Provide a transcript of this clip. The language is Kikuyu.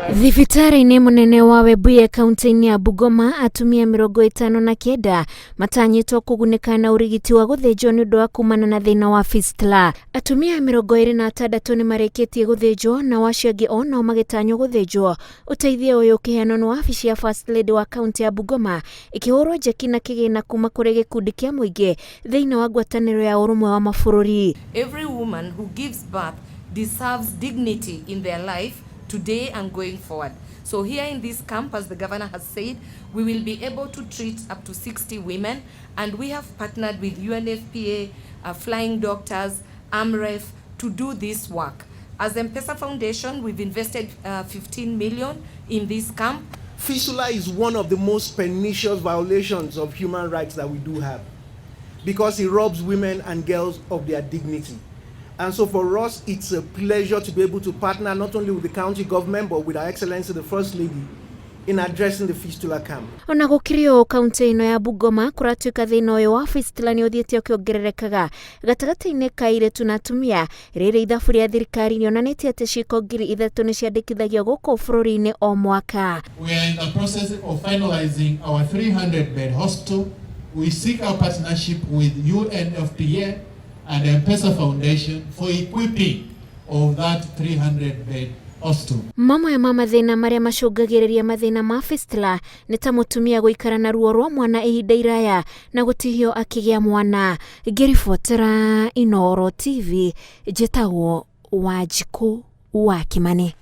Thibitarĩ-inĩ mũnene wa Webuye kaunti-inĩ ya Bungoma, atumia 59 matanyĩtwo kũgunĩka na ũrigiti wa gũthĩnjwo nĩ ũndũ wa kumana na thĩna wa fistula. Atumia 26 nĩ marĩkĩtie gũthĩnjwo nao acio angĩ o nao magĩtanywo gũthĩnjwo. Ũteithio ũyũ ũkĩheanwo nĩ wabici ya First Lady wa kaunti ya Bungoma ĩkĩhũrwo njeki na kĩgĩna kuma kũrĩ gĩkundi kĩa mũingĩ thĩinĩ wa ngwatanĩro ya ũrũmwe wa mabũrũri. Every woman who gives birth deserves dignity in their life today and going forward. So here in this camp, as the governor has said, we will be able to treat up to 60 women, and we have partnered with UNFPA, Flying Doctors, AMREF to do this work. As M-Pesa Foundation, we've invested 15 million in this camp. Fistula is one of the most pernicious violations of human rights that we do have, because it robs women and girls of their dignity. And so for us, it's a pleasure to be able to partner not only with the county government, but with Her Excellency the First Lady in addressing the fistula camp. Ona gũkĩrĩ ũũ, kaunti ĩno ya Bungoma kũratuĩka thĩna ũyũ wa fistula nĩ ũthiĩte ũkĩongererekaga gatagatĩ-inĩ ka airĩtu na atumia, rĩrĩ ithabu rĩa thirikari rĩonanĩtie atĩ ciĩko 3000 nĩ ciandĩkithagio gũkũ bũrũri-inĩ o mwaka. We are in the process of finalizing our 300 bed hospital. We seek our partnership with UNFPA and M-Pesa Foundation for equipping of that 300 bed hospital. Mamwe ma mathĩna marĩa macũngagĩrĩria mathĩna ma fistula nĩ ta mũtumia gũikara na ruo rwa mwana ihinda iraya na gũtihio akĩgĩa mwana. Ngĩribotera Inooro TV, njĩtagwo Wanjikũ wa Kimani.